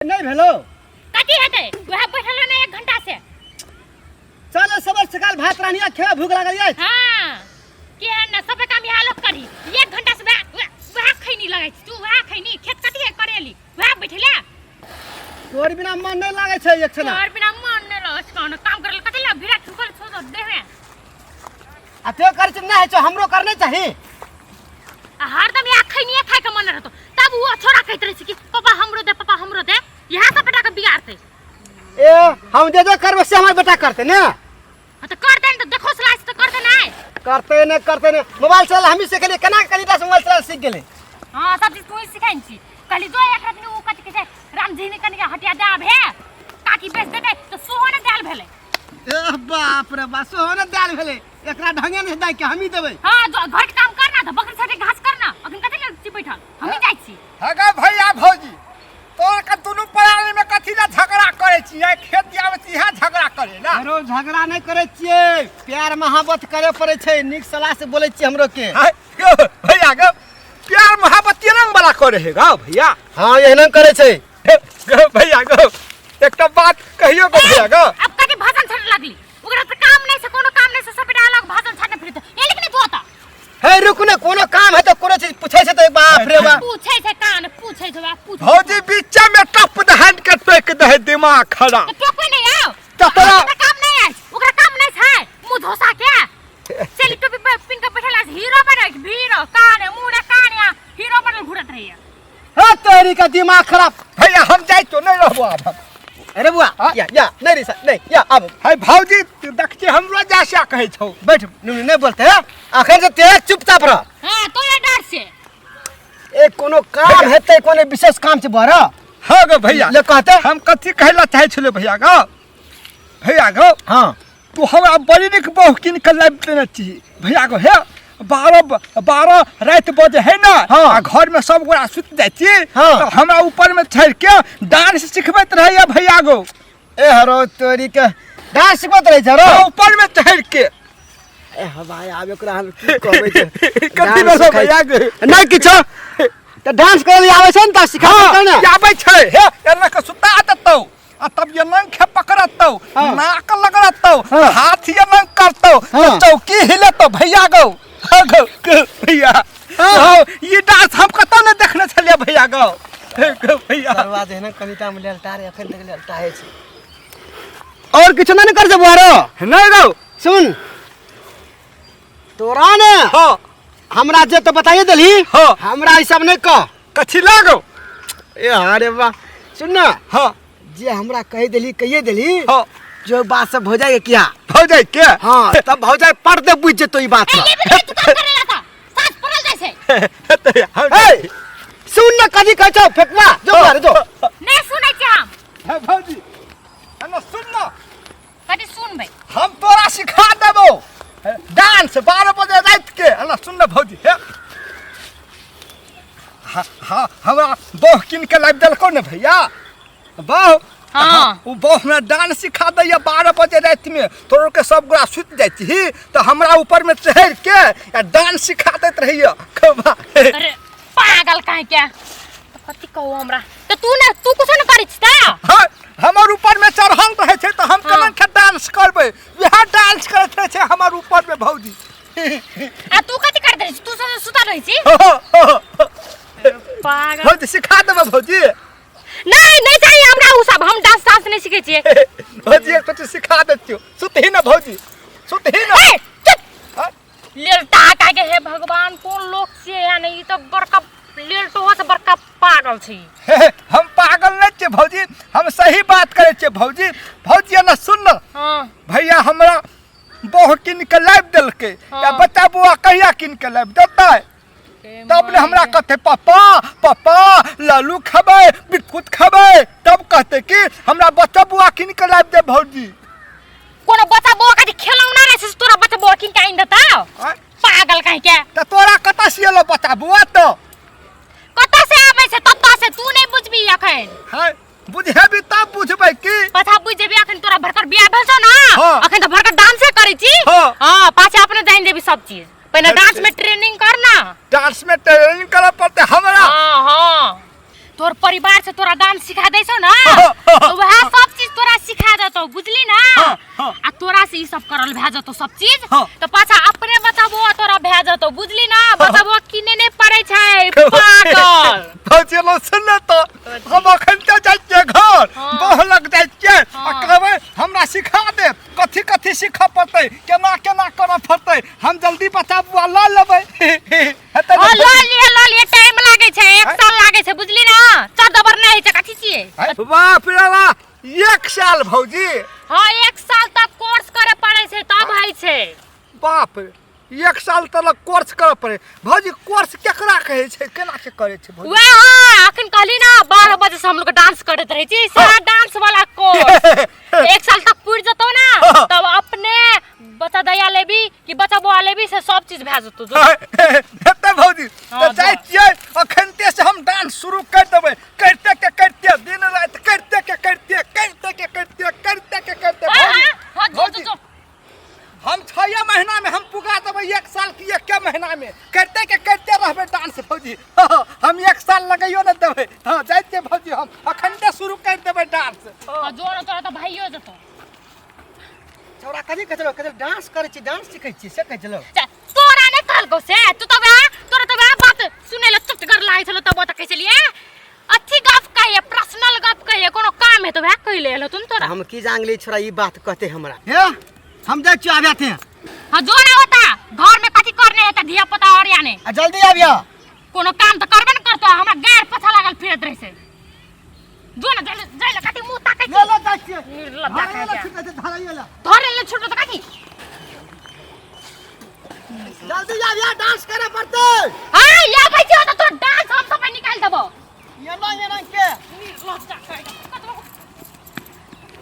नहीं भेलो। कथी हेतै? वएह बैठल ने एक घंटा से। चल सबर सकाल भात रानिया खेबे, भूख लागल ये। हाँ के न सब काम यहाँ लोग करी, एक घंटा से वएह वएह खैनी लगै छै, तू वएह खैनी खेत कथी है करेली, वएह बैठले। तोर बिना मन नहीं लागै छै एक क्षण। तोर बिना मन नहीं लगै छै, कोनो काम करल कथी ला भिड़ा ठुकल छो तो देहे। आ ते कर छै नहीं छै, हमरो करने चाही। आ हरदम यहाँ खैनिए खाय के मन रहतो, तब वो छोरा कहैत रहै छै कि पापा हमरो दे, पापा हमरो दे, इएह सब बेटा के बिगाड़तै। ए हम जे जे करबै से हमर बेटा करतै ने। हाँ तो करतै ने, तो देखो सलाह से तो करतै नै। करतै ने, करतै ने। मोबाइल चला हमही सिखलियै, केना कनिटा से मोबाइल चला सीख गेलै। हाँ सब चीज तू ही सिखाइन छी। कहली जो एक रात में ऊ कथी कहै छै रामजी ने कनिका हटिया दे आबे, काकी बेच देतै तो सोहो ने देल भेलै। ए बाप रे बाप, सोहो ने देल भेलै, एकरा ढंगे नहीं दाइ के हमही देबै। हाँ जो घर के काम करना तो बकरी छाटे घास करना, अखन कथी ले छी बैठल, हमही जाइ छी। हगा भैया भौजी, तोर के दुनू प्राणी में कथी ला झगड़ा करे छी? खेत दियावे छी इहा झगड़ा करे ना। अरो झगड़ा नहीं करे छियै, प्यार मोहब्बत करे पड़े छै, नीक सलाह से बोले छियै हमरो के। हाय, यौ, भैया गो प्यार मोहब्बत केना वाला करे है गो भैया? हाँ एहना करे छै। हे, गो भैया गो एकटा बात कहियो गो भैया गो। अब कथी भाषण छाटे लगली, ओकरा तऽ काम नहीं छै, कोनो काम नहीं छै, सब बेटा अलग भाषण छाटे फिरत। ए लेकिन तू ओता हे रुक ने, कोनो काम है तो कोनो चीज पूछे छै त बाप रे बाप। पूछे छै कान पूछे छै, बाप पूछे। भौजी बीचा में टप दहन के टोक दे दिमाग खराब। तो टोकबे नहीं आओ। तो तोरा ओकरा काम नहीं है, ओकरा काम नहीं छै, मुंह धोसा के चली टोपी पिन के बैठल है, हीरो बने भीरो कान मुंह ने कान या हीरो बनल घुरत रहिए। हे तोरी का दिमाग खराब। भैया हम जाय तो नहीं रहबो आब हम। अरे बुआ या या नहीं रे नहीं या आब। हे भौजी तू देखछी हमरो जासा कहै छौ। बैठ नुनू नहीं बोलते है अखन से तेरे चुपचाप रह। हां तो ये डर से ए कोनो काम हेतै, कोनो विशेष काम छै बड़ा। हां गो भैया ले कहते हम कथी कहला चाहै छलै भैया गो। भैया गो हां तू हमरा बड़ी नीक बहु कीन के लाबि देने छी भैया गो। हे 12 राति बजे है ना, हाँ। आ घर में सब गोरा सुति जाइ छी, हाँ। तो हमरा ऊपर में चढ़ के डांस सिखबैत रहैया भैया गो। ए हरो तोरी के डांस सिखबैत रहै छै हरो? हाँ, ऊपर में चढ़ के। ए हँ भाई, आब एकरा हम की कहबै जे कथी डांस भेलो सिखाइ भैया गो? नहि किछो, तऽ डांस करऽ लेल आबै छै ने तऽ सिखा हाँ, देतौ ने। आबै छै। हे एना के सुता देतौ आ तब ये नंग खे पकड़तौ, हाँ। नाक लगड़तौ, हाँ। हाथ ये नंग करतौ, हाँ। तो चौकी हिलेतौ भैया गो। हाँ गो, गो, भैया। हाँ। हाँ, ये डांस हम कतौ ने देखने छलियै भैया गो। हे गो भैया। सरवा जे ने कनिटा में लेलटा रे, अखन तक लेलटा है छै। और किछु नहि ने कर जेबो आरो? नहीं गो। सुन तोरा ने हाँ। हमरा जे तो बताइए देलही, हाँ। हमरा ई सब नहीं कह। कथी लागो? ए अरे वाह सुन ना, हाँ। जे हमरा कही देली कहिए देली, हाँ। जो बात सब हो जाएगा क्या हो जाए के? हाँ तब हो जाए पढ़ दे बुझ जेतो ई बात ए, ये भी तू काम करेला था सास पड़ल जाइ छै। तो हम ए सुन ना कथी कहै छौ फेकवा, जो बाहर जो। नहीं सुनै छी हम। हे भौजी एना सुन ना। कथी सुनबै? हम तोरा सिखा देबो डांस 12 बजे रात के। एना सुन ना भौजी। हे हाँ, हाँ, हमरा बहु कीन के लाबि देलकौ ने भैया बहु। हाँ। ओ बहु हमरा डांस सिखा दैया 12 बजे राति में, तोरो के सब गोरा सुति जाइ छी तऽ हमरा ऊपर में चढ़ि के आ डांस सिखा दैत रहैया। खबा। अरे पागल काहे के? तो कथी कहू हमरा? तो तू ना तू कुछ न करै छी त? हाँ, हमर ऊपर में चढ़ल रहै छै तऽ हम हाँ। केना के डांस करबै? वएह डांस करैत रहै छै हमर ऊपर में भौजी। आ तू कथी करैत रहै छी? तू सब सुतल रहै छी? पागल। भौजी सिखा देबै भौजी। नहीं नहीं चाहिए हमरा उ सब, हम डांस डांस नहीं सीखे छियै। भौजी एक तो सिखा देतियो। सुतही ना भौजी, सुतही ना। ए, चुप। हाँ? लेलटा का के हे भगवान, कोन लोक छियै या नहीं, ई तऽ बड़का लेलटो से बड़का पागल छी। हे, हम पागल नहीं छियै भौजी, हम सही बात करै छियै भौजी। भौजी एना सुन ना। हाँ। भैया हमरा बहु कीन के लाबि देलकै, हाँ। या बच्चा बुआ कहिया कीन के लाबि देतै? तब ने हमरा कहते पापा पापा लालू खेबै बिस्कुट खेबै, तब कहते कि हमरा बच्चा बुआ कीन के लाबि दे भौजी। कोनो बच्चा बुआ के खेलौना रहै छै तोरा बच्चा बुआ कीन के आनि देतौ? आँय? पागल कहीं के। तऽ तोरा कतऽ से एलौ बच्चा बुआ? तऽ कतऽ से आबै छै ततऽ से, तू नहि बुझबी अखन। हाँ बुझेबी तब बुझबै की। पाछा बुझ जेबी अखन तोरा भरकर बियाह भेल छौ ना, हाँ। अखन तऽ भरकर डांसे करै छी। हाँ। हाँ, पाछा अपने जानि जेबी सब चीज। पहिले अच्छा। डांस में ट्रेनिंग कर ना। डांस में ट्रेनिंग करऽ पड़तै हमरा। हाँ, हाँ। तोर परिवार से तोरा डांस सिखा दै छौ ना, तो वएह सब चीज तोरा सिखा देतौ, बुझली ना? हाँ। आ तोरा से ई सब करल भए जेतौ सब चीज। हाँ। तो पाछा अपने बच्चा बौआ तोरा भए जेतौ, बुझली ना? बच्चा बौआ किने नहि पड़ै छै, पागल। भौजी लो सुन ले तो हम अखन तऽ जाइ छियै घर। हाँ। बह लग जाइ छियै आ हाँ। कहबै हमरा सिखा दे, कथी कथी सीखऽ पड़तै, केना केना करऽ पड़तै, हम जल्दी बच्चा बुआ लऽ लेबै। हेतै ने हाँ, लऽ भौजी? लिअ, लऽ लिअ, टाइम लागै छै, एक आँय? साल लागै छै, बुझली ना? चौदह बर नहि होइ छै, कथी छियै? आँय, बाप रे बा, एक साल भौजी? हाँ, एक साल तक कोर्स करे पड़ै छै तब होइ छै। बाप रे, एक साल तलक कोर्स करऽ पड़े। भौजी, कोर्स केकरा कहै छै, केना के करै छै भौजी? वएह, हाँ, अखन कहली ना 12 बजे से हम लोग डांस करैत रहै छी, सारा डांस वाला कोर्स एक साल तक पुरि जेतौ ना, तब अपने बच्चा दैया लेबी कि बच्चा बौआ लेबी, से सब चीज भए जेतौ जो। हेतै भौजी? हाँ, तऽ जाइ छियै, अखनते से हम डांस शुरू कर देबै, करिते के करिते दिन राति, करिते के करिते, करिते के करिते, करिते के करिते। हाँ, भौजी, हाँ, हाँ, जो, जो, भौजी, जो। हम 6 महीना में हम पुगा देबै, एक साल की एके महीना में करिते के करिते रहबै डांस भौजी। हम एक साल लगैयो ने देबै। हाँ, जाइ छियै भौजी, हम अखनते शुरू कर देबै डांस। हाँ, जो ना तोरा तऽ भाइयो जेतौ। छौड़ा कथी कहै छलौ? कहै छलौ डांस करै छी, डांस सीखै छी, से कहै छलौ। जा, तोरा नहि कहलकौ से? तू तऽ वएह, तोरा तऽ वएह बात सुनै लए चुटगर लागै छलौ, तब ओतऽ कहै छलियै अथी गप कहिए, पर्सनल गप कहिए, कोनो काम है तऽ वएह कहि ले एलौ तुम तोरा। हम की जान गेलियै छोरा ई बात कहते हमरा। हे, हम जाइ छियौ, आबिया थे। हाँ, जो ना होता घर में कथी करने है धिया पुता और याने। आ जल्दी आबिया। कोनो काम तऽ करबे न करतो, हमरा गैर पछा लागल फिरत रहै छै। जो ना, जल्दी जाइ ले, कथी मुँह ताकै ले ले, जाइ छियै। निर्लज्ज धराइए कहै ले छै। छुटै छै, धराइए ले। धरे ले छुटो तऽ कथी? जल्दी आबिया, डांस करे पड़तै। हाँ, या भाई छियो तऽ तोर डांस हम सब निकालि देबो। एना एना के निर्लज्ज कहै छै।